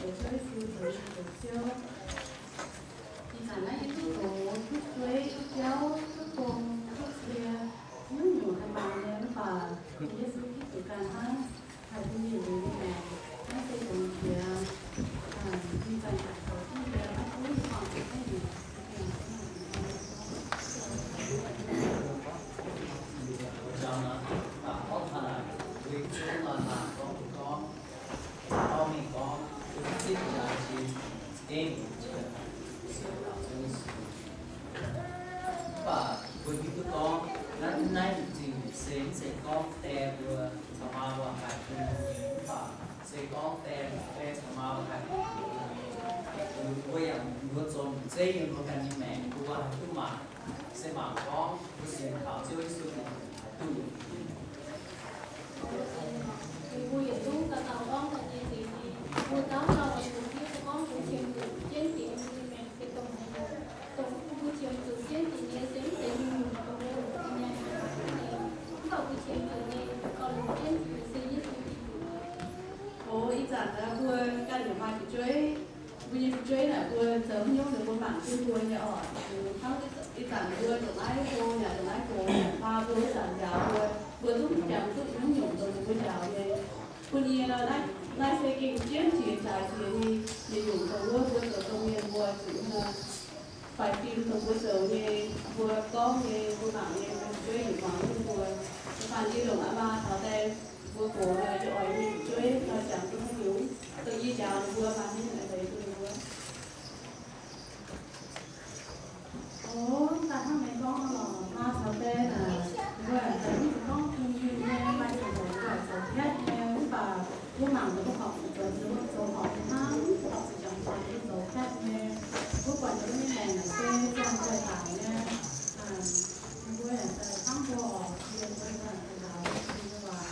Ziouv Yesu zoux nyei zoux Ziouv. Ih zanc naaiv yie duqv zoux, duqv zueiz, duqv jauv, duqv gong, duqv cie, nyungc-nyungc daaih mangc nyei, mv baac Yesu Giduc ganh hnangv haih bun yie liuz nyei maengc. Naaiv se dongh jiex, ih zanc zoux duqv nyei, maiv duqv nyei dorngx zuqc naaiv nyungc. Mv baac mbuo hiuv duqv gorngv, naaiv, naaiv nyungc zingh se mv zeiz gorngv die mbuo caux maa mbuo haih bun mbuo nyei, mv baac se gorngv die, die caux maa mbuo haih bun mbuo nyei. Mbuo yaac mbuo zoux nyungc zeiv yiem mbuo ganh nyei maengc, mbuo haih duqv mangc, se mangc gorngv mbuo sienx kaux Ziouv Yesu Giduc haih duqv nyei. Mbuo yietc zungv dauh dauh gorngv daaih nyei zingx nyei, mbuo dauh dauh oix zuqc hiuv duqv gorngv mbuo qiemx zuqc jienv dingc mbuo nyei maengc se dongh haaix nyungc. Dongh mbuo qiemx zuqc jienv dingc nyei se mv zeiz nyungc-nyungc dongh mbuo longc nyei, mv baac mbuo qiemx zuqc nyei, gauh longc jienv dingc se Yesu Giduc. O, ih zanc mbuo ganh yaac maaih fu'jueiv, mbuo nyei fu'jueiv naaic mbuo zoux haaix nyungc ninh mbuo mangc jienv mbuo nyei oc. Hnangv ih zanc mbuo ndongc naaiv hlo yaac ndongc naaiv gox yaac maa mbuo ih zanc njaaux mbuo, mbuo zungv jangx duqv nyungc-nyungc dongh ninh mbuo njaaux nyei. Bun yie naaiv, naaiv se gengh jienv jiex jaaix jiex nyei, yietc nyungc dongh wuov mbuo zoux domh mienh mbuo zuqc faix fim dongh mbuo zoux nyei, mbuo gorngv nyei, mbuo mangc nyei, mbuo fu'jueiv yietc muangx duqv mbuo. Mv baac yie longc aa maa taux daaih mbuo gox yie oix nyei fu'jueiv nor jangx duqv haaix nyungc, dongh yie njaaux ninh mbuo maaih haaix nyungc leiz bun ninh mbuo. O, daaih hnangv meih gorngv nor lorqc, maa caux die naaic, mbuo daaih mv zuqc gorngv bun yie nyei, maaih ziangh hoc mbuo zoux piatv nyei, mv baac mbuo mangc mbuo horpc zoux, zoux horpc hnangv, mv zuqc horpc zuqc jangx zoux, mbuo zoux piatv nyei. Mbuo buatc ninh mbuo nyei maengc naaic se ziangh daaih daic nyei. Mbuo yaac daaih hnangv mbuo oc, yie mbuo daaih daaih waac,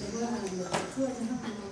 mbuo haic mbuo zuoqv nyei hnangv nor.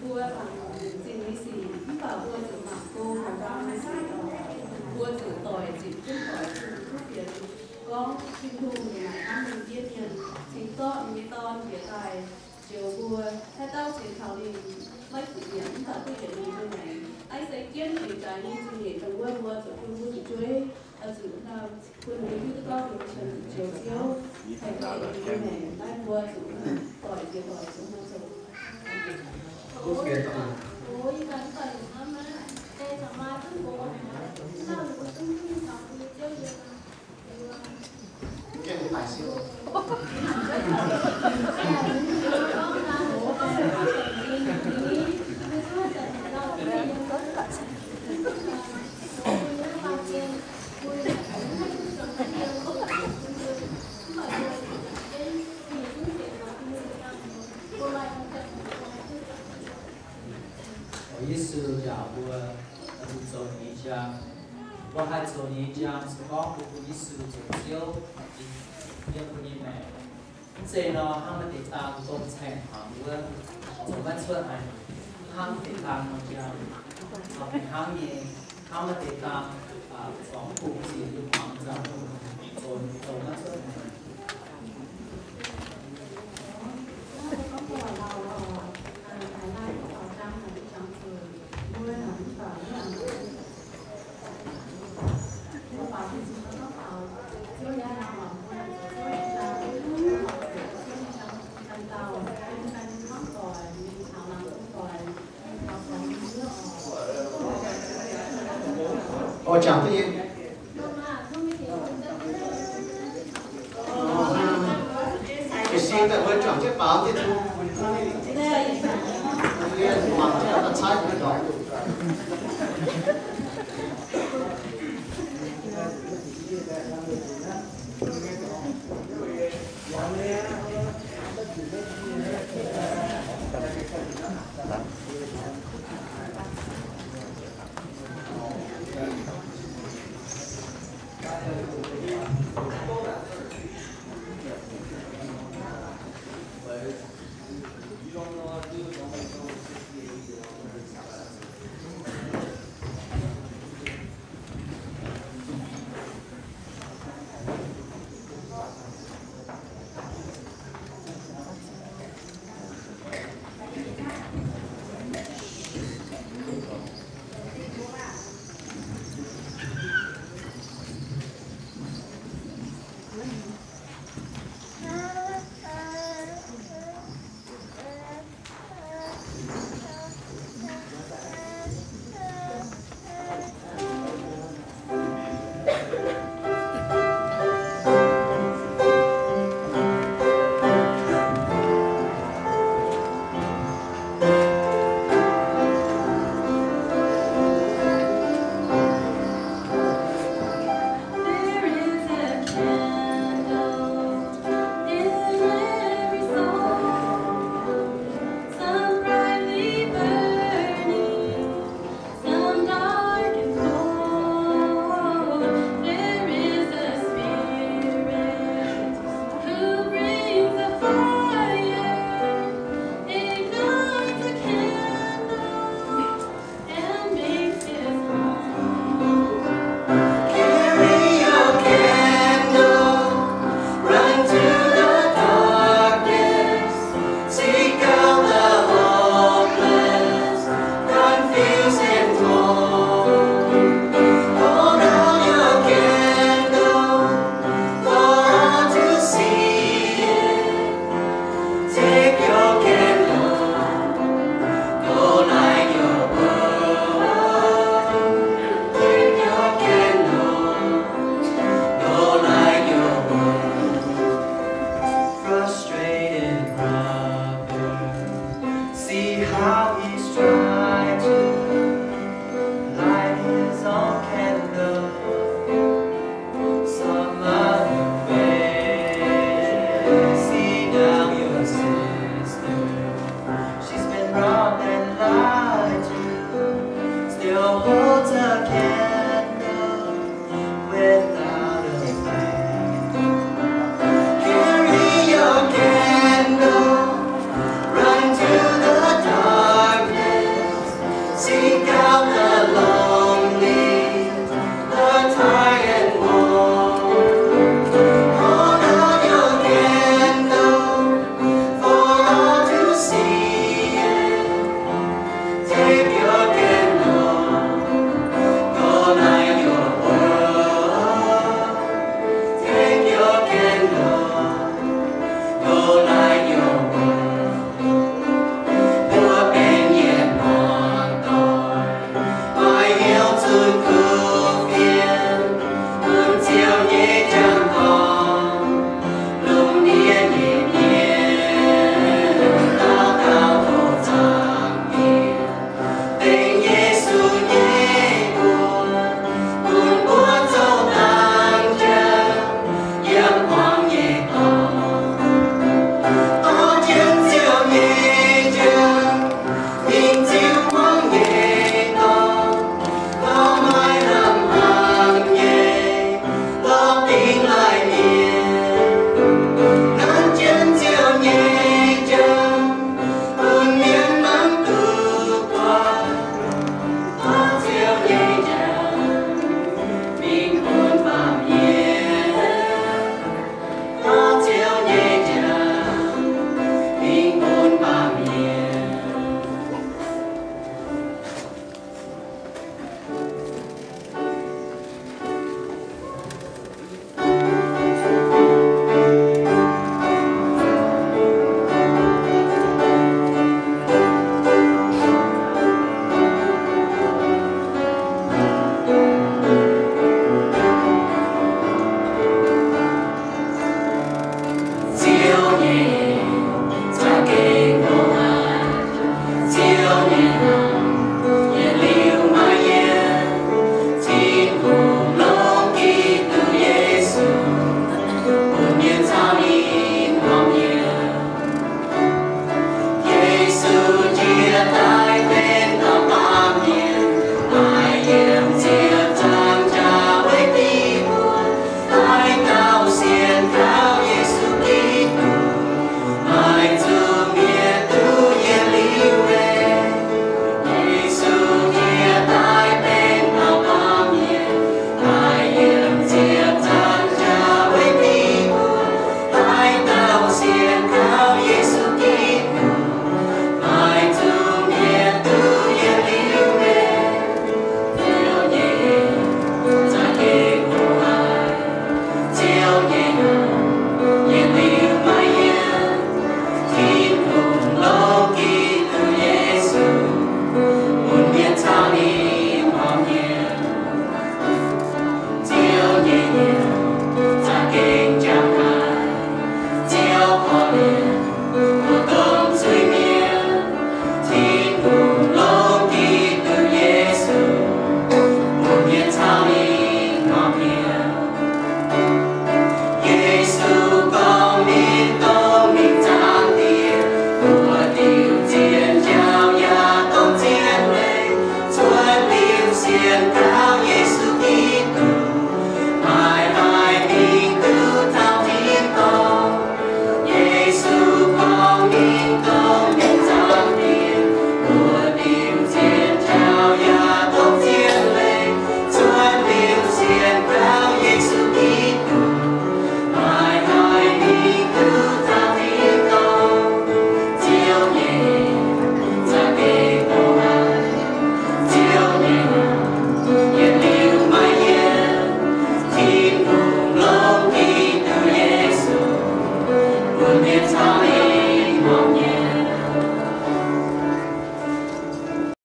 Mbuo mangc zinh nyei sic, mv baac mbuo zuqc mangc gong haaix dauh nyei sic oc. Mbuo zuqc doic zinh jienv doic zuqc duqv fienx gorngv Tin-Hungh ninh maaih hnamv mienh, cingx zorqv ninh nyei Dorn njiec daaih njoux mbuo. Haaix dauh sienx kaux ninh maiv zuqc mietc, mv baac duqv yietc liuz nyei maengc. Naaiv se jienv jiex jaaix nyei zingh nyeic dongh wuov mbuo zuqc bun mbuo fu'jueiv oix zuqc bun mbuo hiuv duqv gorngv mbuo qiemx zuqc Ziouv, haih duqv yietc liuz nyei maengc. Naaiv mbuo zuqc doic jiex doic zuqc mbuo zoux. Yesu njaaux mbuo, mbuo zoux ninh nyei njang. Mbuo haih zoux ninh nyei njang se gorngv mbuo bun Yesu zoux Ziouv yiem mbuo nyei maengc. Mv zeiz nor hnangv maaih deix dang domh caengx hmuangx wuov, zoux maiv cuotv haic. Hnangv deix dang nor njang, hnangv nyei, hnangv maaih deix dang, zorngx bungx ziec yiem hmuangx nzangc, zoux, zoux maiv cuotv haic. Jangx duqv nyei. Jiez sin daaih mbuo juangc jienv baaux diuh mangc jienv daaih caaiv mbuo dorngx.